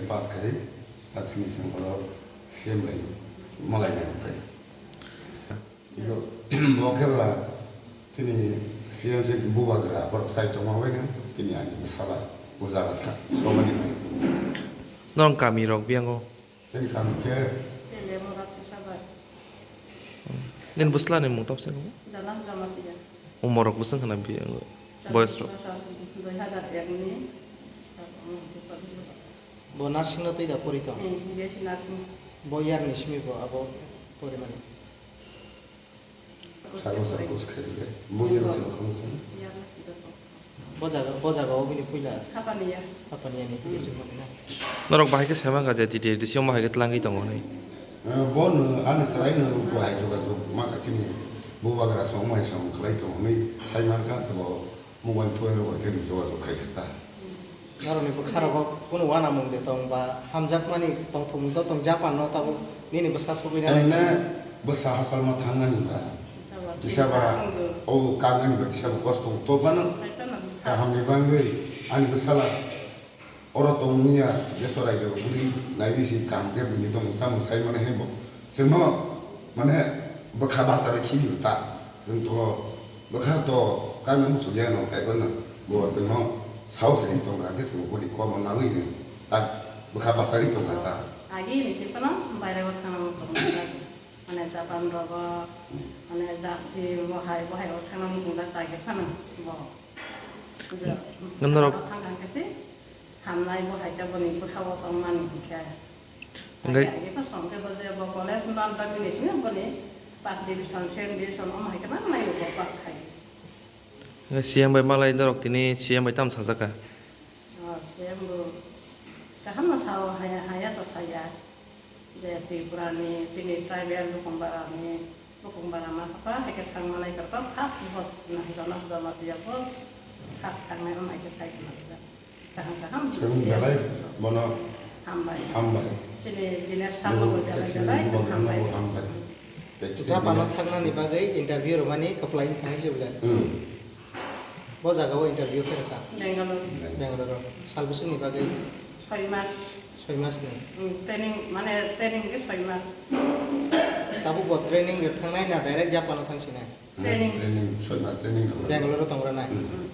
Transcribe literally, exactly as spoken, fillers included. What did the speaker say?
Pass khai, tak sini seng oro C M bai malai nang khai. Iko, bo khe ba chini C M se bubagra borok sai tongma bai nang, tini ani bwsala o jaga tha, sobani mai. Norok kami rok biyango? Chini kami khe Tele mo rok se sabai. Nini bwsla ni mung topse ko? Janas Jamatia. Umor rok bwswng khna biyango? Boyos rok? Dui hazar ek ni. Bo nursing no twi da pori tong? Eh, B S C nursing. Bo year ni simi bo abo pori mani? Sabo sabo kos khaile. Bo year ni simi khamu simi? Year ni simi. Bo jaga, bo jaga o bini puila? Hapaniya. Hapaniya ni puila simi na? Norok bahai khe sema ga je D D A D C omo hai khe tlangwi tongo hinwi. Eh, bo no ani swrai no bo hai jogajog ma kha chini bubagra song mai song khlai tongo hinwi sai man kha bo. Mobile tuai rok bai khe ni jogajog khai khe ta. Norokni bwkha rogo kunu uanamung de tong ba hamjakmani tongthokmung to tong Japan no tabuk nini bwsa sogwi na. Emne bwsa hachal ma thangnani ba kisa ba obo kangnani ba kisa ba kosto tong to phano kaham ni bangwi ani bwsala. Oro tongmani ya, jesu raijao bwrwi naiwi si kaham khe buini tongmung chamung sai mano hwnwi bo chwngno, mane, bwkha bachari khibi ta. Chwng to bwkha to kangma muchung ya no, kaibo no bo chwngno sahos ri tong kha khe chwng boni kokno naiwi no tak bwkha bachari tong kha ta. Agi ni se phano baire o thangna muchung nai. Mane Japan rogo, mane Japan rogo, mane Japan rogo thangna muchungjak ta khe phano bo. Norok thang kha khe se. Hamnai bo hai khe boni bwkha o chongmani hinkhe. Hingke? Age age khe song khe bo je bo college man bagwi ni sini boni first division, second division omo hai khe nang nai bo pass khai. Hingke C M bai malai norok tini C M bai tam sajak kha? O, C M bo kaham no sao, haya, haya to saya. Je Tripura ni, tini tribal Bukumbara ni, Bukumbara ma sapa hai khe thang manai khe first bo nahidona joma tiya bo first thangnai omo hai khe sai khe nang. Kaham kaham. Chwng belai bono hambai. Hambai. Chini Dinesh Sharma bo belai belai hambai. Hambai. Japan o thangnani bagwi interview rwmani kwplai wngkha hai se belai. Hmm. Bo jaga o interview khe rwkha. Bangalore. Bangalore o. Sal bwswkni bagwi? Soi mas. Soi mas ni. Hmm, training, mane training khe soi mas. Tabuk bo training rwkha nai na direct Japan o thangsinai? Training. Training, soi mas training rwkha. Bangalore o tongranai? Hmm. Hmm.